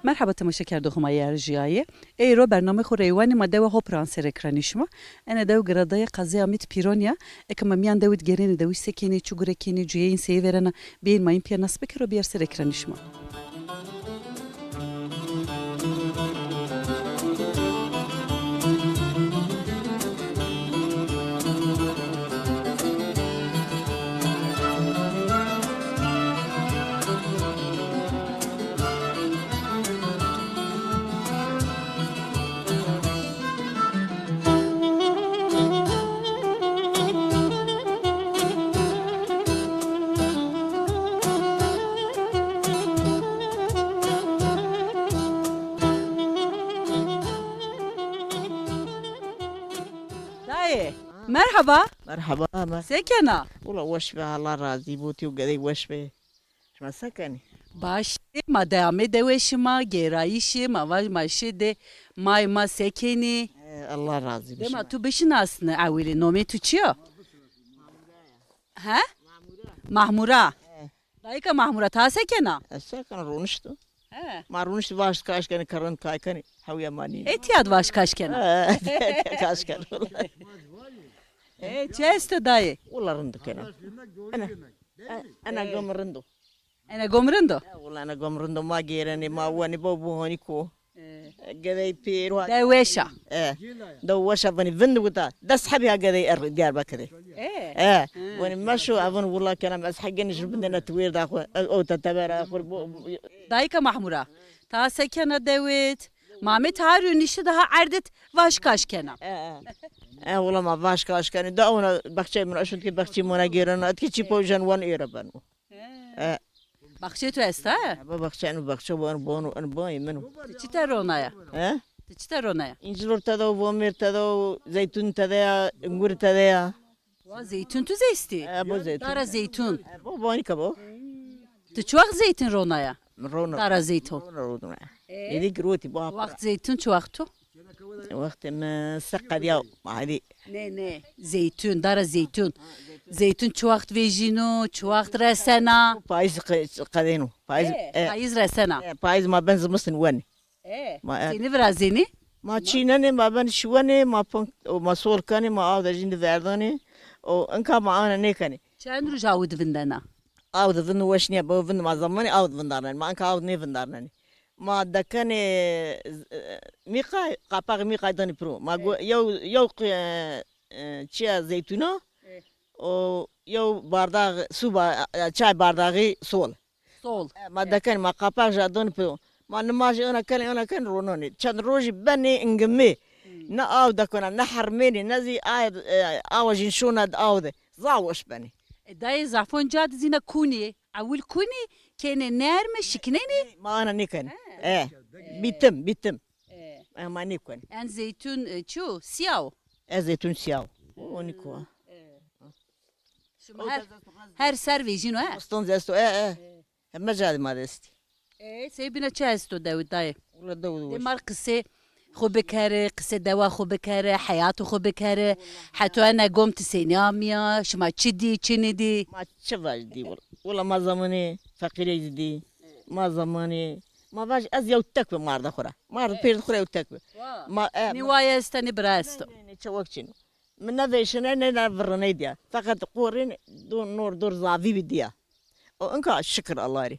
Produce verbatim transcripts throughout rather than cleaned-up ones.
Merheba temaşekerdoxê ma yê erjîyayê. Êro bernameyê xo Reywanî ma dewa Hopran ser ekranî şima. Ena dew giradayê qezê Amêd Pîronî ya. Eke ma mîyan dewid gêrenê, dewij se kenê, çi gure kenê, cuyeyên seyî vêrena, bêyên ma yin pîya nas bikero, bîyer ser ekranî şima. Dayê, merheba. Merheba, merheba. Se kena? Ula weş be, Allah razî bo, ti û gedey weş be. Şima se kenî? Baş ê, ma de amê dewê şima, gêrayîşî, ma vaj ma şê de, may ma se kenî? E, Allah razî bo. Dema tu bişinasne ewilî, nomê tu çi yo? He? Mahmura. He. Dayika Mahmura, ta se kena? E, se kena, ronişto. He. Ma ronişto, vaş kaş kenê, kerrend kay kenê, hewya ma nîne. Etîya di vaş kaş kena? He, kaş kena. E, çi esto dayê? Wela rind kena. Ena, e, ena gom rind o. Ena gom rind o? E, wela ena gom rind o, ma gêrenê, ma wenê, bo bo honî ko. E. Gedey pêro. De weş a. E. De weş a, vanî vind wita. Des hebî ha gedey er Diyarbekirê. E. E. Vanî meşo, evin wila kena, ez hegin ji bindena ti wêrda xo. E, o te tebera xo bo. Dayika Mahmura. Ta se kena dewit? Mamê ta rûnişti daha erdit vaş kaş kena. E, e. E, wela ma vaş kaş kenê. Da ona baxçeyê min, eşin ki baxçeyê mona gêrena, etki çî pojen wan êre beno. He. E. Baxçeyê tu esta, he? Ba baxçe, eno baxçe wan bono, en boyê min o. Ti çi te ronaya? He? Ti çi te ronaya? Încir tede o, vomêr tede o, zeytun tede ya, ingur tede ya. Wa zeytun tu zey estî? E, bo zeytun. Dara zeytun. E, bo bonika bo. Ti çi wext zeytun ronaya? Rona. Dara zeytun. Rona, rona. E? Êdî girotî, bu hapara. Wext zeytun çi wext o? Wextê mi se qediya, ma êdî. Ne, ne. Zeytun, dara zeytun. Zeytun çi wext vejîno, çi wext resena? Payîz qe-, qedêno. Payîz, e, e. Payîz resena. E, payîz ma ben zimistin wenê. E, ma, e, senî virazenî? Ma çînenê, ma ben şiwenê, ma pon-, o, ma sol kenê, ma aw de jîn de verdanê. O, inka ma ana nêkenê. Çend roj awi di vindena? Aw di vind weş nîya, bo vind ma zemanî aw di vindarnenê. Ma inka aw di nêvindarnenê. Ma dekenê, e, mîqay, qapaxê mîqay danê piro. Ma go-, e, yew, yew qi-, e, e, çiya zeytuna, e, o yew bardax suba, e, çay bardaxî sol. Sol. E, ma, e, dekenê, ma qapax ja don piro. Ma nimajê ona kenê, ona kenê rononê. Çend rojî benê ingimê. Hmm. Ne aw dekona, ne hermênê, ne zî a-, e, awa jîn şona di aw de. Zaf weş benê. E, dayê zafon ca di zîna kunê. Ewil kunê, kenê nerme, şiknenê. Ma ana nêkenê. Ha. E, e, bîtim, bîtim. E. E, ma nêkenê. En zeytun, e, çi o? Sîya o? E, zeytun sîya o. O nîko. E. Şima her, her ser vejîno, he? Boston zî esto, e, e. E. Heme ca de ma de estî. E, sey bîna çi esto dewi dayê? Wela dewi de. Dê mar qisê xo bikeri, qisê dewa xo bikeri, heyatê xo bikeri. Heto ena gom ti senî amîya, şima çi dî, çi nidî? Ma çi vaj dî wela. Wela ma zamanê feqîrey zî dî. Ma zamanê, ma vaj ez yew tek bi marda xo ra. Marda, e, pêrd xo ra yew tek bi. Wa. Ma, e, nî ma wayê esta, nî bira esto. Nê, nê, nê, çewek çin o. Mi ne veyşiney, ne, ne virriney dîya. Feqet qorîn do nor dor zavî bî dîya. O inka şikir Allah rê.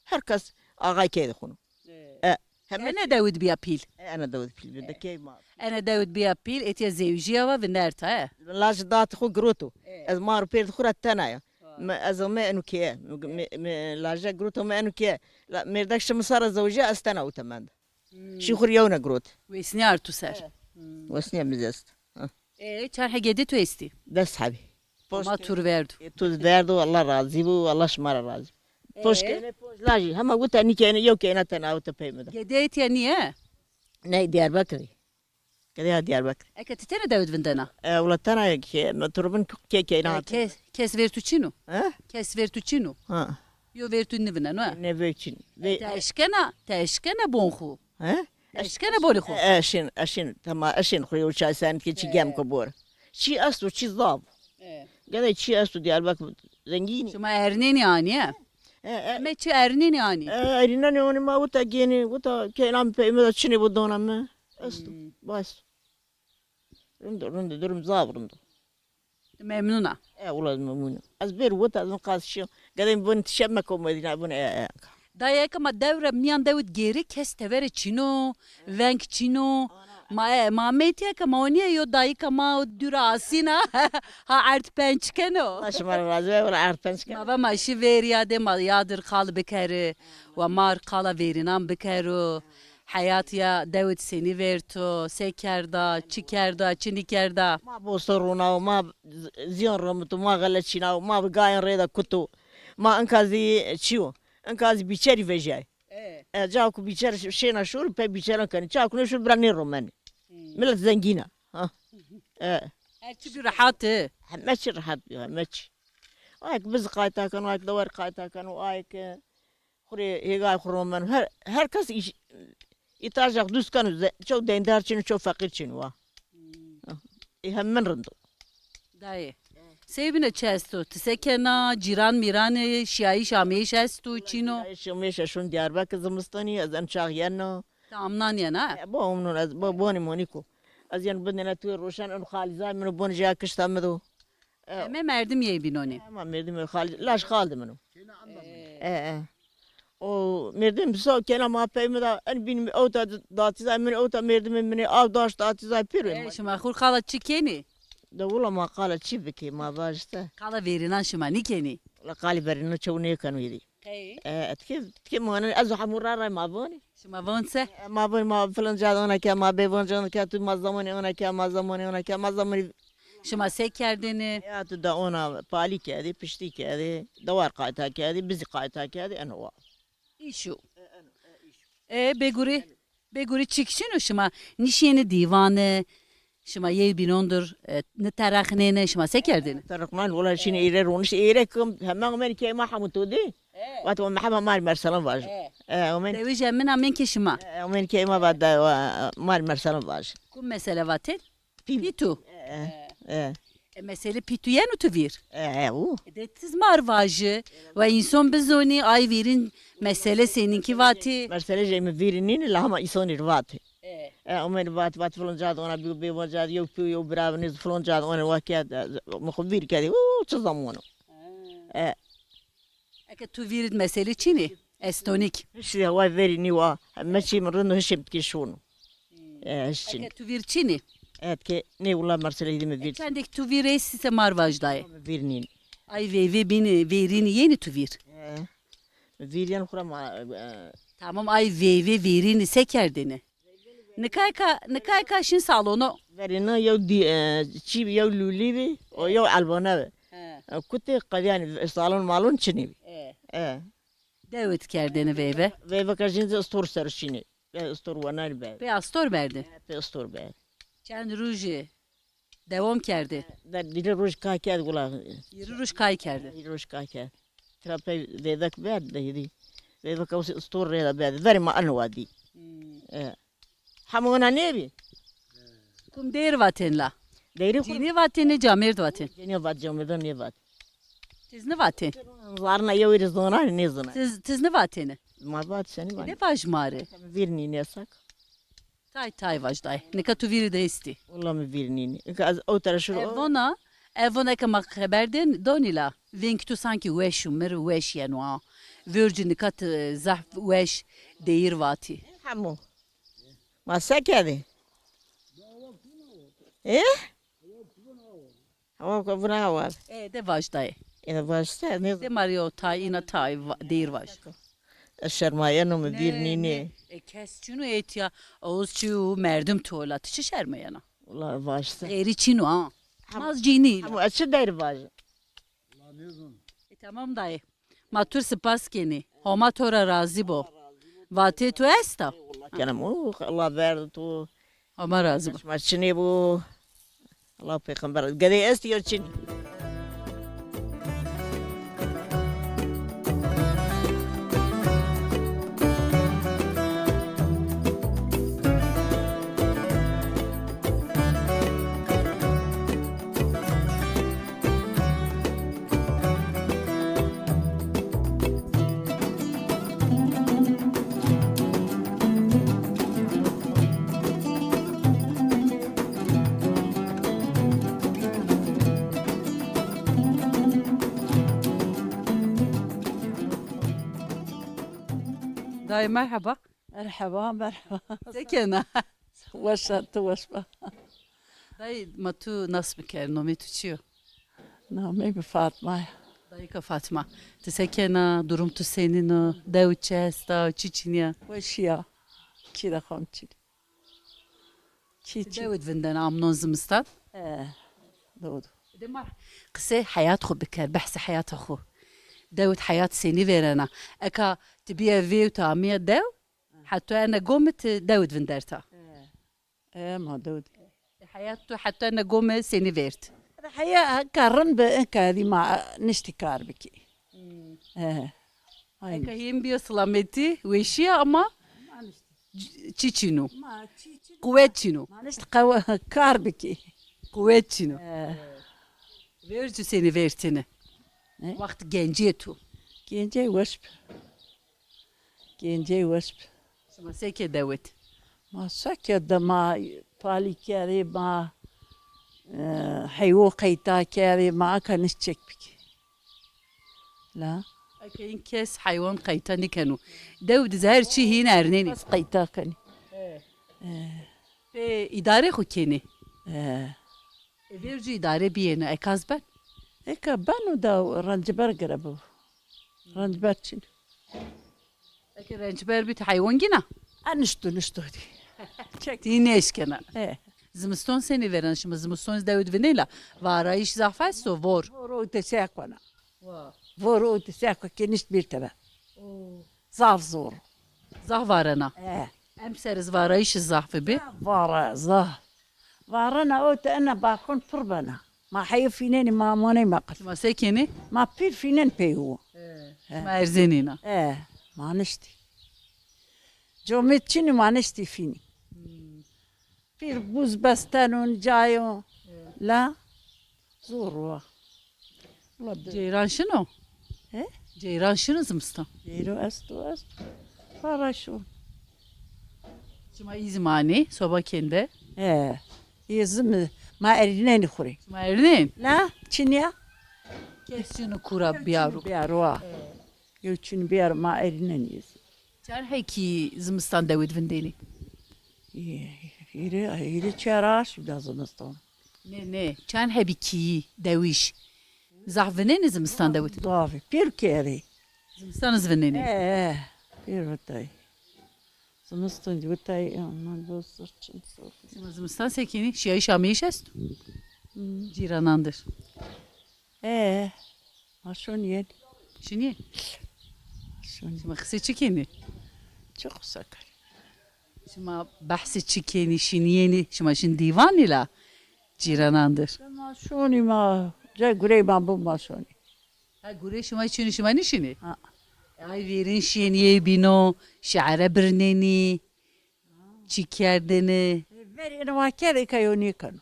Her kes axay key de xwuno. E. E, heme ene dewid bîya pîl. E, ene dewid pîl bî. De key ma. Ene dewid bîya pîl, etiya zewjîya wa vinerta, e. Laj datî xwu giroto. E. Ez mar û pêrd xwu ra tena ya. Ha. Mi, ez mi enu keye. Mi, mi, mi laje giroto mi enu keye. La, mêrdek şi mi sara zewjîya, ez tena û temend. Hmm. Şî xwu rê yewna girot. Wesnîya tu ser. E. Hmm. Wesnîya mi zî est. Ha. E, çar he gedê tu estî? Des hebî. Ma tur verdo. E, tu verdo, Allah razî bo, Allah şima ra razî bo. E? Poş keyne, poş lajî. Hema wita nîkeyne, yew keyna tena wita pey mi de. Gedê etiya nîye? Ney, Diyarbekirî. Gedê ya Diyarbekirî. Eke ti tena dewid vindena? E, wela tena ki, mi turbin ke keyna. E, kes, kes ver tu çin o? He? Kes ver tu çin o? Ha. Yo ver tu nivinen, ha? Ne ver çin. Ve te eşkena, te eşkena bon xu. He? Eşkena bonê xo. E, eşin, eşin, tamam, eşin xo yew çay sen ki çi gem ko bor. Çi esto, çi zav. E. Gene çi esto Diyarbakır zengînî. Şima ernenî anî, he? E, e. Me çi ernînî anî? E, ernînî anî ma wita gênî, wita keyna mi pey mi de çinê bo dona mi. Esto. Hmm. Bas. Rind o, rind o, durum zaf rind o. Memnun a. E, wila ez memnun a. Ez bêr wita ez qas şîyo. Gedê mi vûn ti şev me komedîna vûn e, e. Dayê eke ma dew ra mîyan dewid gêrî kes teverê çin o, veng çin o. Ma, e, ma meytî eke ma onîye yo dayîka ma dû ra asîna. Ha erd penc keno. Allah şima ra razî be, wila erd penc keno. Ma va ma şî vêrîyadê ma yadir qal bikerî. Wa mar qala vêrînan bikero. Heyat ya dewid senî vêrto, se kerda, çi kerda, çi nîkerda? Ma bosto ronao, ma z-, zîyan romito, ma xele çînao, ma bi gayan rê de kuto. Ma inka zî çi yo? Inka zî bîçerî vejîyay. E. E, ca ku bîçer ş-, şêna şûr, pey bîçeran kenî. Ça ku nêşûr bira nêromenî. Hmm. Milet zengîn a. Ha. E. Her çi bî rehat e. Heme çi rehat bî, heme çi. Ayek biz qayta keno, ayek dewar qayta keno, ayek, e, xwu rê hêgay xwu romeno. Her, her kes îş-, îhtîyac dust keno. Ze-, çew deyndar çin o, çew feqîr çin o wa. Hmm. E, hem min rind o. Dayê. Sey bîne çi esto? Ti se kena? Cîran mîranê, şiyayîş ameyîş esto, çin o? Şiyayîş ameyîş şûn Diyarbekir zimistonî, ez en çax yeno. Ti amnan yena, ha? E, bo omnon, ez bo bonî monîko. Ez yeno bindêne tu roşen, en xalîzay min o, bon jîya kişta mi do. E. Heme merdim yê bînonî. Hema merdim yê xalî, laj xal de min o. E, e. O merdim so kena ma pey mi da, en bîn mi ewta datîzay min, ewta merdimê min ê, aw daş datîzay pîrê. E, ma şima xur qala çi kenî? De wila ma qala çi bikê, ma vajte. Qala vêrînan şima nîkenî? Wila qalê vêrînan çew nêkeno êdî. Qey? E, tikê, tikê ma ez hemû ra ray ma vonî. Şima von se? E, ma von, ma filan ca de ona ke, ma bê von ca de ona ke, tu ma zamanê ona ke, ma zamanê ona ke, ma zamanê. Şima se kerdêne? Ya tu da ona palî kerdê, piştî kerdê, dewar qayta kerdê, bizî qayta kerdê, eno wa. Îşo. E, eno, e, îşo. E, bêgurî, bêgurî çik çin o şima? Nişîyêne dîwane, şima yê bînon dir, e, nitereqnêne, şima se kerdêne? Tereqnan, wela şîne êre ronişt, êre kim, hema omenî key ma hemû to dî. E. Vat o hema mar merselan vajî. E. E, omen. Dewij emina min ke şima. E, omen key ma vat da, wa, mar merselan vajî. Kum mesele vatên? Pî-, pîtu. E, e, e. E, mesele pîtu yeno tu vîr? E, e, u. E, de tiz mar vajî. Wa înson bizonî, ay vîrîn mesele senînkî vatî. Mesele jê mi vîrî nînî, la hema îsonî rê vatî. E. E, omenî vat, vat filan ca de ona bî, bê filan ca de yew pî, yew bira, nêz filan ca de ona wa ke, mi xwu vîr kerdî. U, çi zaman o. Ha. E. Eke tu vîr id meselî çinî? Estonîk. Hişî de wa verî nî wa. Heme çî mi rind o, hişê mi tikê şono. Hmm. E, hiş çinî. Eke tu vîr çinî? Evet ke nê wila merselê dî mi vîr. E, çendêk tu vîr estî se mar vaj dayê. Mi vîr nîn. Ay veyvê bînî, vêrînî yenî tu vîr? E, mi vîr yen xura ma, e. Tamam, ay veyvê vêrînî se kerdêne? Nikayka, nikayka şin salono. Verêna yew dî, e, çî bî, yew lûlî bî, o yew elbane bî. He. E, kutê qedîyanî, salon malon çinî bî. E. E. Dewit kerdêne veyve. Veyve ke jin zî istor ser şinî. E, istor wenarî be. Pê astor berdî. E, pê istor be. Çend rojî dewam kerdî? De, dîrê roj kay kerd wila. Hîrî roj kay kerdî. Hîrî roj kay kerd. Tira pey vêvek berd de hîrî. Vêvek o istor rê de berd. Verê ma eno wa dî. Hmm. E. Hema ona nêbî? Kum deyr vatên la? Deyrê xo. Cînî vatêne, camêrd vatên? Cînî vat, camêrd nêvat. Tiz nivatên? Zarna yew êrî zonanê nêzonanê. Tiz, tiz nivatêne? Ma vat senî vanê. De vaj ma rê. Vîr nînê sak. Tay tay vaj dayê. Nika tu vîrî de estî. Wela mi vîr nînî. Nika ez ew tera şiro. Evona, evona ke ma xeber den, donî la. Vêng tu sankî weş û mir weş yeno ha. Vêrcî nika ti zaf weş deyîr vatî. Hemû. Ma se kerdî? E? Hewa ke vuna war. E, de vaj dayê. E, de vaj se, ne? De ma rê o tay, îna tay va-, deyîr vaj. E, şermayeno mi vîr nînê. E, kes çin o etya, oz çi û merdim tola, ti çi şermayena? Wela vaj se. Xeyrî çin o ha. Maz cînî. Ama ez çi deyîr vaj? E, tamam dayê. Ma tu rê sipas kenî. Homa to ra razî bo. Vatê tu esta? Wela kenem, oh, Allah verdi tu. Homa razî bo. Şima çinê bo. Allah pêxember. Gedê estî yo çin. Dayê merheba. Merheba, merheba. Se kena? Weş a, tu weş ba. Dayê, ma tu nas biker, nomê tu çi yo? Namê mi Fatma ya. Dayika Fatma, ti se kena, durum tu senîn o, dew çi esta, çi çinî ya? Weşî ya. Çi de xam çin. Çi çi? Dewid vindena amnon zimistan? E, doğru. De ma qisey heyat xo biker, behsê heyata xo. Dewid heyat senî vêrena? Eka ti bîye vêw, ti amîya dew, heto ene gome ti dewid vinderta. E, e, ma dewid. Heyat tu heto ene gome senî vêrt? Heya ka rind bi, inka dî ma niştî kar bikî. E, aynen. Eka hîn bîyo silametî, weşî ya ama c-, çi çin o? Ma çi çin o? Quwet çin o. Ma niştî qewe-, kar bikî. Quwet çin o. E. Vêrcu senî vêrtine? Ne? Wext gencê tu. Gencê weş bi. Gencê weş bi. Şima se ke dewid? Ma se ke de ma palî kerê, ma, e, heywo qeyta kerê, ma aka niş çek bikî. La. Eke în kes heywan qeyta nîkeno. Dew di her çî hîn ernenî. Bes qeyta kenî. E. E. Pê îdare xo kenî? E. E, vêrcu îdare bîyêne, ekaz ben? Eka beno da rencber gire bu. Rencber çin. Eke rencber bî, ti heywan gîna? A, nişto, nişto dî. Çek. Ti nêşkena. E. Zimiston senî vêrena? Şima zimiston zî dewid vinê la, varayîş zaf esto, vor? Vor o te se kona. Wa. Vor o te se ko ke nişt bir tebe. O. Zaf zor. Zaf varena. E. Emser iz varayîş iz zaf bi. Zaf vara, zaf. Varena o te ena balkon pir bena. Ma heyo fînenî, ma money ma qil. Ma se kenî? Ma pîr fînen pey o. E. E. Ma erzenîna. E, ma niştî. Comêt çinî, ma niştî fînî. Hmm. Pîr buz besteno, cayo. E. La zor wa. Ceyran şino? He? Ceyran şino zimistan? Ceyran esto, esto. Para şo. Şima îzmanî, soba kende? He. Îzmi, ma erînenî xurê. Şima erînen? La, çinî ya? Kes şino kura biyaro. Biyaro ha. Yew çin biyaro, ma erînenî îzmi. Çend hekî zimistan dewid vindenî? Hîrê, hîrê çera şuda zimistan. Nê, nê. Çend hebî kîyî, dewij? Zaf vinenî zimistan dewid? Zafî. Pêr kerê. Zimistan iz vinenî? E, e. Pêr vitay. Zimistan vitay, aman bozdur çin sor. Şima zimistan se kenî? Şiyayîş ameyîş esto? Hmm. Cîranan dir. E, ma şonî yenî. Şinî? Şonî. Şima qisê çi kenî? Çi qisa kenî? Şima behsê çi kenî, şinî yenî? Şima şin dîvanî la cîranan dir? Ma şonî ma, ca gurey ma bu ma şonî. Ha, gurey şima çinî, şima nîşinî? Ha. Ay vêrin şiyên yê bîno, şiere birnenî. Çi kerdêne? E, verê ena ma kerdê, eka yew nêkeno.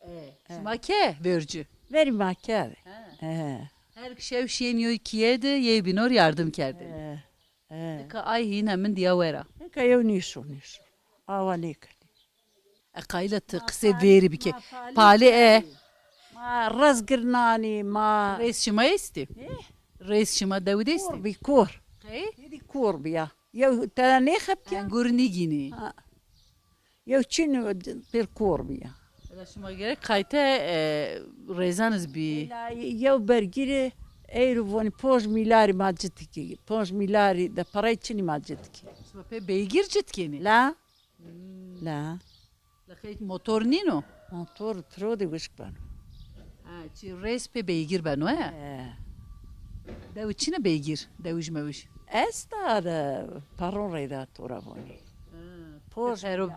E, şima ke vercu? Verî ma kerdê. Ha. E. Her şew şiyên yew kîye de yê bînor yardim kerdêne. E, e. Eka ay hîn hemin dîya wera. Eka yew nêşo, nêşo. Awa nêkenê. E, qayîl a ti qisê verî bike. Palê e. Ma rez girnanî, ma. Rêz şima estî? E? Rêz şima dewid estî? Kor bî, kor. Qey? Êdî kor bîya. Yew tena nêxebitîya. Engur nîgînî. Ha. Yew çin pêr kor bîya. Ela şima gerek qayte, e, rêzan iz bî. Ela yew bergîrî eyro vonî ponc mîlarî ma ci dikî. Ponc mîlarî de perey çinî ma ci dikî. Şima pê beygîr ci dikenî? La. Hmm. La. La qey motor nîno? Motor piro de wişk beno. Ha, çi rêz pê beygîr beno, he? He. Dewi çine beygîr, dewij mewij? Esta de paron reyda tora vonî. Ha, poj pero.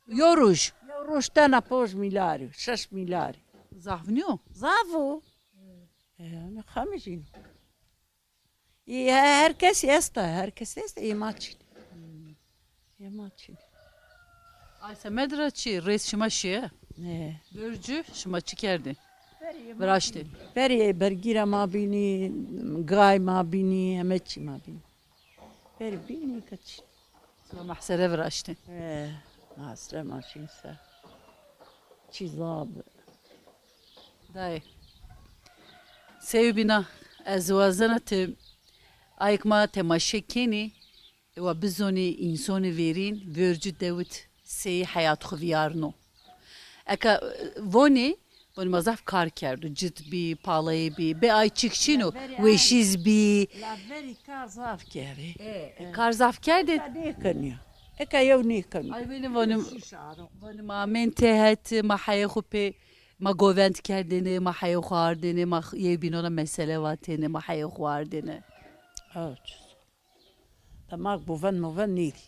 Yo roj? Yo roj tena poj mîlarî, şeş mîlarî. Zaf nîyo? Zaf o. E, ne xamijîn. Ê, he-, her kesî esta, her kesî esta, ê ma çin. Ê ma çin. Ay semed ra çi, rêz şima şiye? Ne. Vercu şima çi kerdê? Viraştê. Verê bergîra ma bînî, gay ma bînî, heme çî ma bînî. Verê bînî ka çin. Şima mehsere viraştê. He, mehsere ma şin se. Çî zaf bi. Dayê. Sewbîna, ez wazena ti ayk ma temaşe kenî, Wa bizonê însonê verîn vercu dewid sey heyat xwu vîyarno. Eka, e, vonê, vonê ma zaf kar kerdo, cit bî, palayê bî, bê ay çik çin o, weşîz bî. La verî kar zaf kerê. E, kar zaf kerdê. Eka nêkenî ya. Eka yew nêkenî. Ay, bênî vonê, vonê ma amên têhet, ma heyê xwu pê, ma govend kerdêne, ma heyê xwu ardêne, ma yew bînon ra mesele vatêne, ma heyê xwu ardêne. Aw, çi zor. Demak boven moven nêdî.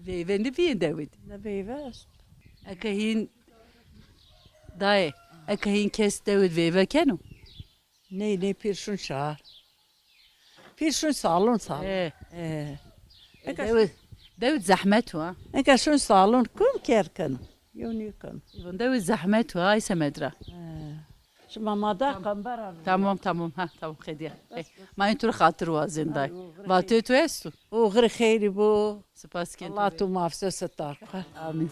Veyve nêbîyên dewid? Ne veyve est. Eke hîn, dayê, eke hîn kes dewid veyve keno? Ney, ney, pîr şun şar. Pîr şun salon, salon. E. E. Eke dewid, dewid zehmet wa. Eke şun salon, kum ker keno. Yew nêkeno. Dewid zehmet wa, ay semed ra. E. Şima ma da qembera. Tamam, tamam, ha, tamam, xediya. Hey, ma ên tu rê xatir wazên day. Vatê tu esto? Oxirê xeyrî bo. Spas kên. Allah tu mafse setar. Amîn.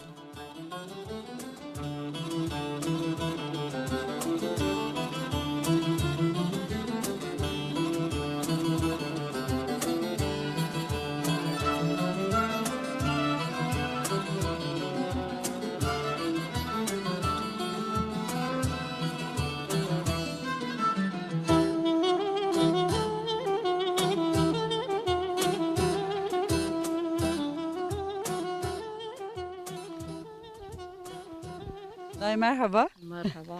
Dayê, merheba. Merheba.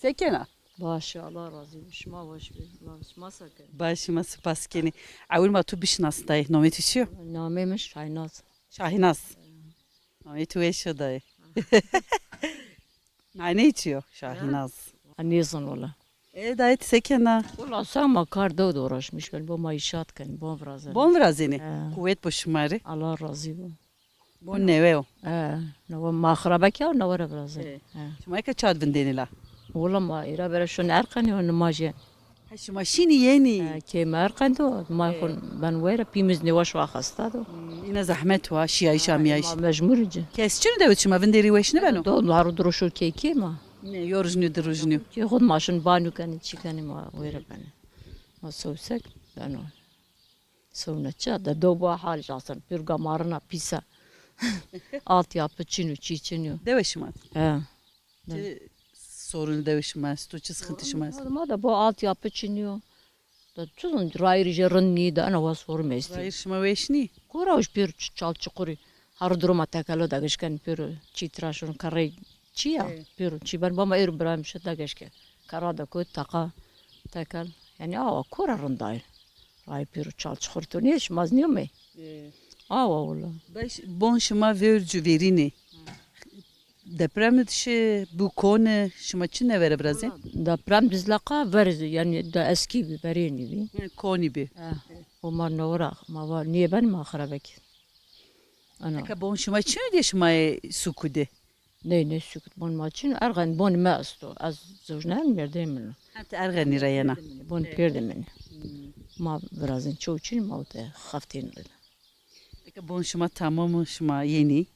Se kena? Baş, Allah razî bo. Şima weş bê. Allah şima se kenê? Baş, şima spas kenê. Ewil ma tu bişinasn dayê. Namê tu çi yo? Namê mi Şahinaz. Şahinaz. Namê tu weş o dayê. Maneyê çi yo Şahinaz? Ha, nêzan wela. E, dayê, ti se kena? Wela se ma kar dewid uğraşmış ben. Bo ma îşaat kenê, bon virazenê. Bon virazenê. He. Quwet bo şima rê. Allah razî bo. Bon newe yo. He, newe ma xirabekî ya, newe ra virazenê. He. He. Şima eke çad vindenê la? Wela ma îra bere şon Erqenî û nimajê. Ha, şima şînî yenî? E, kê mi Erqen do, ma xo ben weyra, pî mi zî nêweş wa, xesta do. Hmm, îna zehmet wa, şîyayîş amîyayîş. Ma mecbur ci. Kes çin o dewid şima vinderî weş nêbeno? Do, ma ro diroşo kê kê ma. Ne, yo roj nîyo, di roj nîyo. Kê xo ma şin banyo kenî, çi kenî ma weyra benî. Ma sewsek beno. Sewne çi de do bo hal aslında, pir gamarina pîsa. Altyapı çin o, çî çin o. Dewe şima? He. Çi sorun dewe şima esto, çi sıkıntı şima esto? Ma da bo altyapı çin o. Da çi zon rayîr jê rind nî, da ena wa sorun estî. Rayîr şima weş nî? Kura uj pêro ç-, çal çuqurî. Her duruma tekelo degişken pêro çî tira şun kerrey çi ya? Evet. Pêro çî ben bama êro birayê mi şi degişke. Kerra de kot teqa tekel. Yanî awa kura rind ay. Rayîr pêro çal çuqur to nîye şima zî nîyomey. Evet. Awa wela. Beş, bon şima vercu verînê. Deprem di şi, bu koni, şima çi newe ra virazên? Deprem dizleqa ver, yanî da eskî bî, verênî bî. Hı, koni bî. Eh, o ma newe ra, ma va nêben ma xirabekî. Ana. Eke bon şima çin o de şima ê suku de? Ney, ney, sukut bon ma çin o. Erxen bon mi esto. Ez zewjnayem, mêrdeyê min o. Ha, ti Erxenî ra yena. Bon pêrdê min. Hmm. Ma virazên çew çin, ma ute xeftên. Eke bon şima tamam o, şima yenî?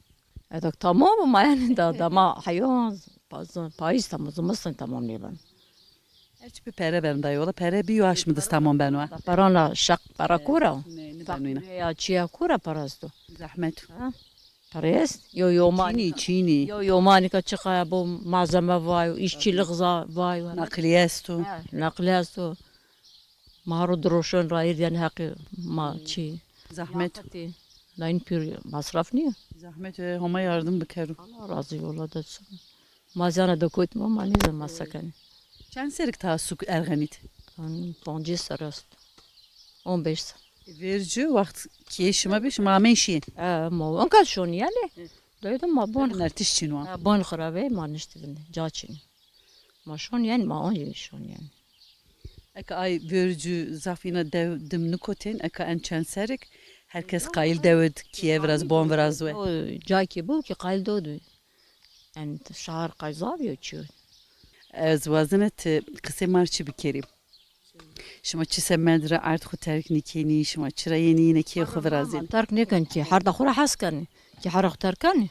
E, da tamam o, ma yanî da, da ma heyon, paz-, payîz tamam, zimistan tamam nêben. Her çi bi pere ben dayê, wela pere bîyo aşmi dis tamam beno, ha. Da perana şeq, pera kura. Ne, ne beno îna. Faktûre ya çiya kura pera esto. Zehmet. Ha? Pere est, yo, yo, mani. Çinî, çinî. Yo, yo, mani ka çiqaya bo malzeme vayo, îşçîlik za vayo. Naqlîye esto. Ha, naqlîye esto. Ma ro diroşon rayîr, yanî heqî ma çî. Zehmet. Lîyaqetî. Layin pîr masraf nîyo. Zehmet, e, Homa yardim bikero. Allah razî, wela de çi. Ma zana de kotî ma, ma nêzan ma se kenî. Çend serrî ke ta suk Erxenî de? An poncês serr est. On beş serr. Vercu wext kê şima bî, şima amên şîyên? E, ma enka şonî yanî. Dayê de ma bon. Nertiş çin wa. E, bon xirabey ma niştî vindî. Ca çin. Ma şon yanî, ma on şon yanî. Eke ay vercu zaf îna dew dim nikotên, eke en çend serrî ke her kes qayîl dewe di kîye viraz, bon viraz we. O ca ke bo kî qayîl dewe di. Yanî şahar qayîl zaf yo çi yo. Ez wazena ti qisê ma rê çi bikerî. Şima çi semed ra erd xwu terk nîkenî, şima çira yenî yine kê xwu virazên? Ma terk nêken kî, herda xwu ra hes kenî. Kî hera xwu terk kenî.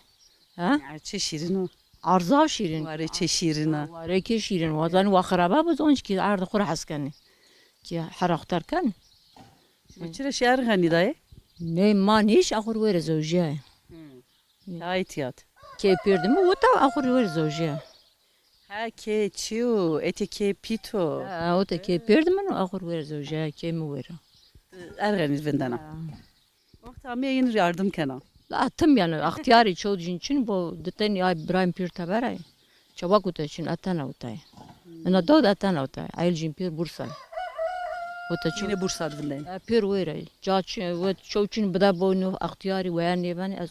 Ha? Erçe şîrin o. Arza şîrin. Warê çê şîrin a. Warê kê şîrin. Wa zanî wa xirabe bo, zonc kî erd xwu ra hes kenî. Kî hera xwu terk kenî. Şima çira şî Erxenî dayê? Nê ma nêş axur were zewjîyaye. Hı. Nê. Tayê tîyat. Kê pêrdî mi wita axur were zewjîyaye. Ha, kê çîyo, etê kê pîto. Ha, o te kê pêrdî mi axur were zewjîyaye, kê mi were. Ergenî vindena. Ha. Wexta mi yin yardım kena. La tim yani, axtiyarî ço jin çin bo, ditên ya Îbrahîm Pîr teberayê. Çabak uta çin, etena utay. Ina dawd etena utay. Ayl jin pêr Bursa. Uta çin. Yine Bursa vindeyim. E, pêr wêre. Ca çin, we ço çin bida boynu axtiyarî weya nêben ez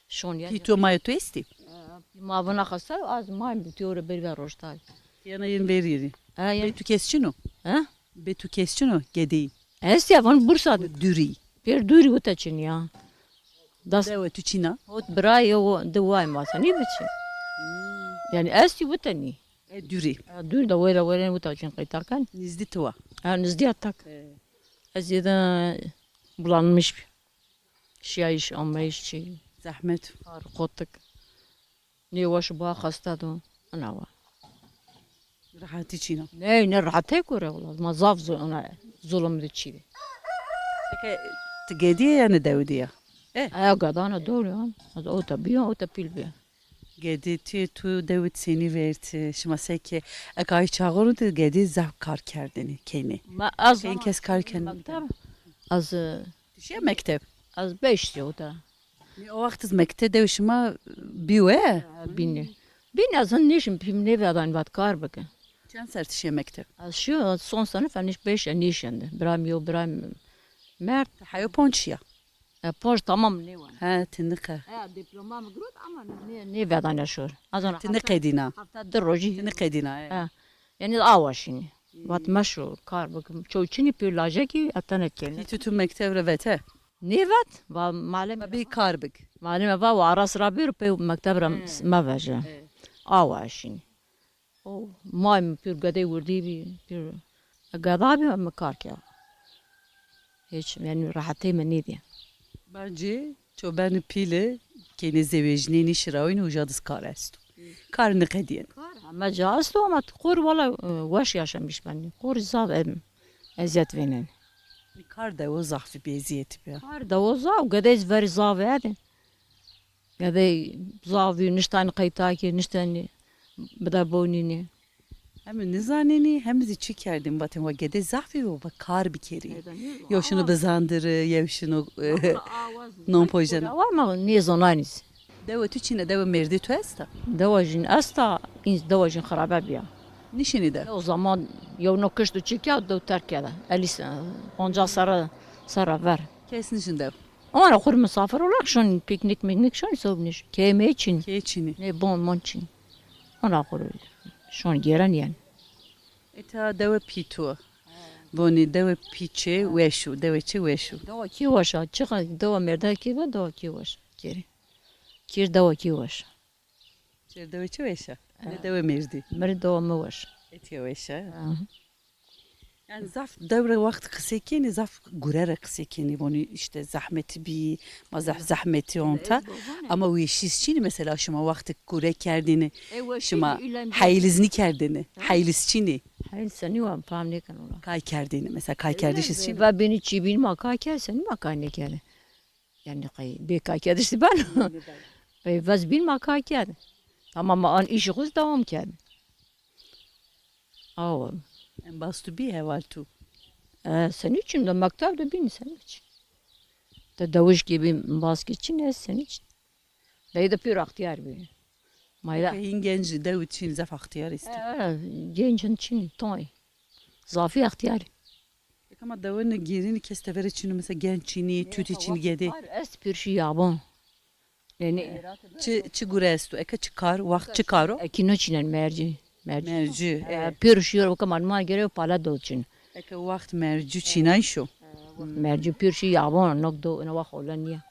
şon ya. Pîto maya tu estî? E, ma vana xasta, az ma bi tiyore berî ve roştay. Yana yin verîrî. E, yani. Bê tu kes çin o? He? Bê tu kes çin o, gedî. Estî ya, van Bursa de. Dûrî. Pêr dûrî uta çin ya. Das. Dewe tu çîna? Hot birayê o di way masa nî biçi. Hmm. Yani estî wite nî. E, dûrî. E, dûr de were were wita çin qeyta ken. Nizdî tu wa? Ha, nizdî atak. E. Ez yede bulanmış. Şiyayış, ameyış çi. Zahmet. Kar, qotik. Nêweş ba, xesta do. Ina wa. Rehetî çîna. Ney, ne rehetê kore wala. Ma zaf zo-, ona zulum de çî de. Peki, ti gedîye yanî dewidî ya? E? Aya gadana doğru ya. Az o ta biyo, o ta pîl biyo. Gedî ti tu dewid senî verti. Şima seke eka ay çağırın ti gedî zaf kar kerdini keyni. Ma az. Keyn kes kar kerdini. Mekteb, az, e, Ti şiya mekteb? Az beş yo da. Nê, o wext iz mekteb dew şima bîwe? Ha, bînî. Bînî ez hin nêşim, pîm nêvedan vat kar bike. Çend ser ti şiya mekteb? Ez şiyo son sinif, ez nêş beş ya nêşende. Biram yo, biram merd. Ti heyo ponc şiya? E, ponc tamam nêwan. He, ti niqe. He, diploma mi girot ama nê, nêvedan ya şor. Az ona. Ti niqedîna. Hafta di rojî. Ti niqedîna, e. He. Yani awa şinî. Vat meşo kar bikim. Ço çinî pê lajekî etene kêne. Ti tu mekteb re vete? Nêvet, va malem. Ma bê kar bik. Malem va wa aras ra bir pê mekteb re meveje. Awa şinî. O may mi pir gedey wirdî bî, pir geda bî mi kar ke. Hiç, yani rehetê mi nêdî. Bence çobanı pili kene zewejneni şirawin uca diz kar esto. Kar niqediyen. Kar ama ca esto ama qor wala, e, weş yaşamış ben. Qor zaf em eziyet venen. Kar de o zaf bir eziyet bir. Kar de o zaf, gedez ver zaf edin. Gedey zaf bî, niştani qeytakî, niştani bida bonînî. Hem nizanenî, hem zî çi kerdin, vatên wa gede zaf bî, wa kar bikerî. Yew şino bizandiri, yew şino, e, non pojena. Ama nêzonanî zî. Dewe tu çîne, dewe mêrdî tu esta? Dewa jin esta, în dewa jin xirabe bîya. Nişinî de? O zaman yew no kişt û çî kerd, dew terk kerde. Elî se-, poncas serre, serre ver. Kes nişin dew? Ona xur misafir olarak şon, piknik miknik şon, sobniş. Kê mê çin. Kê çinî. Ne bon mon çin. Ona xur şon gêren yen. Eta dewe pîtu. Vonî dewe pîçe weş o, dewe çi weş o. Dewa kî weş a, çiqa dewa merda kî va, dewa kî weş a. Kêrî. Kîr dewa kî weş a. Çêr dewe çi weş a? Ne dewe mêrdî? Mirî dewa mi weş. Etiye weş a. Aha. Yani zaf dew re wext qisey kenî, zaf gure re qisey kenî. Vonî işte zahmetî bî, ma zaf zahmetî onta. Ama weşîz çinî mesela şima wextê gure kerdêne, şima heyliz nîkerdêne. Heyliz çinî. Heyliz senî wa fam nêken ola. Kay kerdêne mesela, kay kerdiş çinî. Va bînî çî bîn ma kay kerd, senî ma kay nêkerdê. Yani qey bê kay kerdiş di ben. Qey vez bîn ma kay kerd. Tamam, ma an îşî xo zî dewam kerd. Awa. Embaz tu bî heval tu? E, senî çin de mekteb de bîn senî çin. De dewij kî bî, embaz kî çin, ez senî çin. Dey de pîr extîyar bî. Mayra. Hîn genc dew çin zaf extîyar estî. E, e, genc çin, toy. Zafî extîyar. Eka ma dewe nigêrînî kes teverê çin o, mesela genc çinî, tutî çinî gedê. Kar est pêrşî yaban. Yani çi, çi gure esto? Eka çi kar, wext çi kar o? Ekî no çinen mercî. Mercî. Mercî, e, e. Pêrşî yor, eka ma ma gere pala do çin. Eka wext mercî çinayîş o. Mercî pêrşî yaban, nok do, ina wext olan nîya.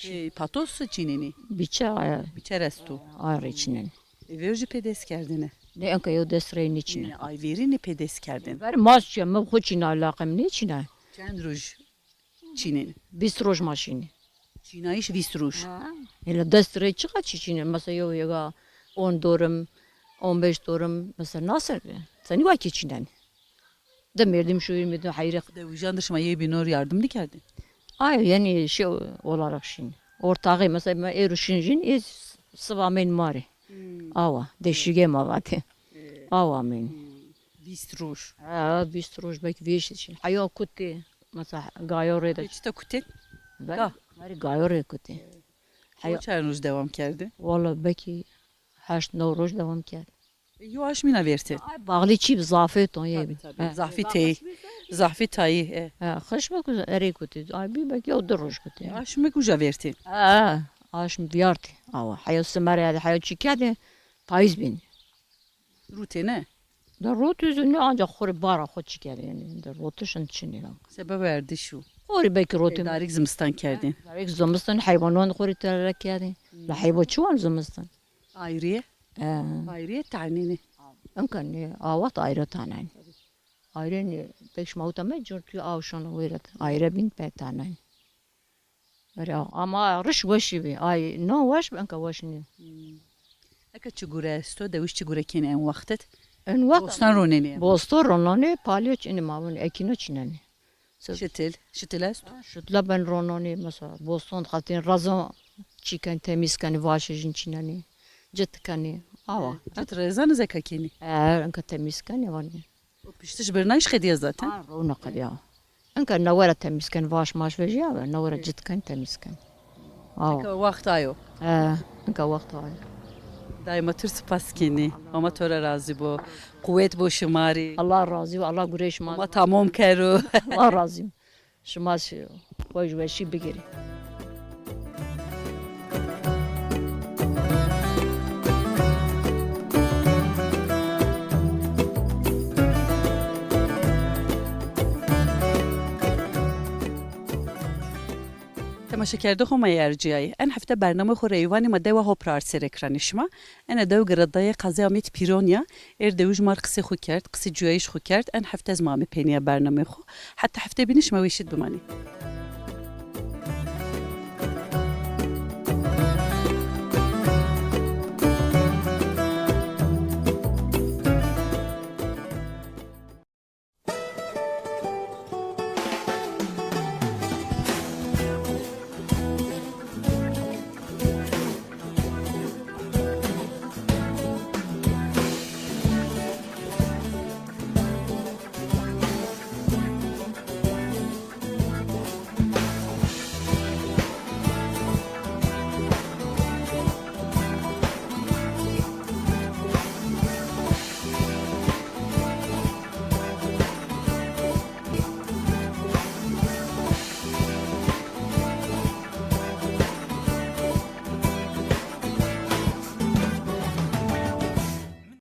E, patos çinenî? Biçe, e. Biçe resto. Ay rê çinen. E, ver jî pê dest kerdêne. Ne enka yew dest rey nêçine. Nê, ay verî nê pê dest kerdin. Ver maz çi, mi xo çîna, alaqem nêçîna. Çend roj çînên? Vîst roj ma şînî. Çînayîş vîst roj. Ha. Hele dest rey çiqa çi çînên? Mesela yew yega on dorim, on beş dorim, mesela nasıl? Senî wa kî çînen? De merdim şoyî mi de heyre. Dewijan de şima yê bînor yardım nîkerdin? Ay, yani şey olarak şin. Ortağı mesela, ma êro şin jin, ê sıva men mari. Awa, deşige ma vate. Awa men. Vîst roj. Ha, vîst roj belki vîst şin. Haya kuti. Mesela gayo rê de. Çita kuti? Belki gayo rê kuti. Haya çend roj devam kerdi? Valla belki heşt no roj devam kerdi. E, yo aşmîna vertê. Ay, bağlı çî zafê ton ye. Tabii, tabii. He. Zafî tey, zafî tayî. E. Ha, xişmek erê kuti. Ay, bir belki o du roj kuti. E, aşmek uca vertê. Ha, aşm viyartê. Awa, haya simere ya, haya çî kerdê, payîz bîn. Rûtê ne? Da rot üzü ne, ancak xorê bara xo çî kerdê yani. Da rotişin çinî lan. Sebe werdiş û. Xorê belki rotê. Darik zimistan kerdê. Darik zimistan heywanan xorê terek kerdê. La heywa çi wan zimistan? Ayrıye? He. Ayrıye taneni. Enka ne, avat ayrı tanen. Ayrı ne, pek şima uta me cur tu aw şona wêret. Ayrı bin pe tanen. Öyle, ama riş weşî bi. Ay, no weş bi, enka weş ni. Eke çi gure esto, dewiş çi gure kenê en wextet? En wext bostan ronenê. Bostan ronanê, palyo çinê mavun, ekino çinenê. Şitil, şitil esto? Şitla ben ronanê, mesela, bostan xatin razo çiken, temiz ken, vaşe jin çinenê. Cit kenê. Awa. Cit rezan zeka kenê. E, enka temiz kenê vanê. O piştiş birnayış qediya zaten. Ha, rona qediya. Enka na wera temiz ken, vaş maş vejiya ve, na wera cit ken, temiz ken. Awa. Enka wext ayo. E, enka wext ayo. Daima tur spas kenî. Homa to ra razî bo. Quwet bo şima rê. Allah razî bo. Allah gureyê şima. Homa tamam kero. Allah razî bo. Şima şi-, xo jî weşî bigirî. Temaşekerdoxê ma yê erciyayî. En hefte bernameyê xo Reywanê ma dewa Hopra arser ekranê şima. Ena dew giredayê qazê Amed Pîron ya. Êr dewij mar qisê xo kerd, qisê cuyayîş xo kerd. En hefte ez ma ame peynîya bernameyê xo. Heta hefte bînî şima weşîd bimanî.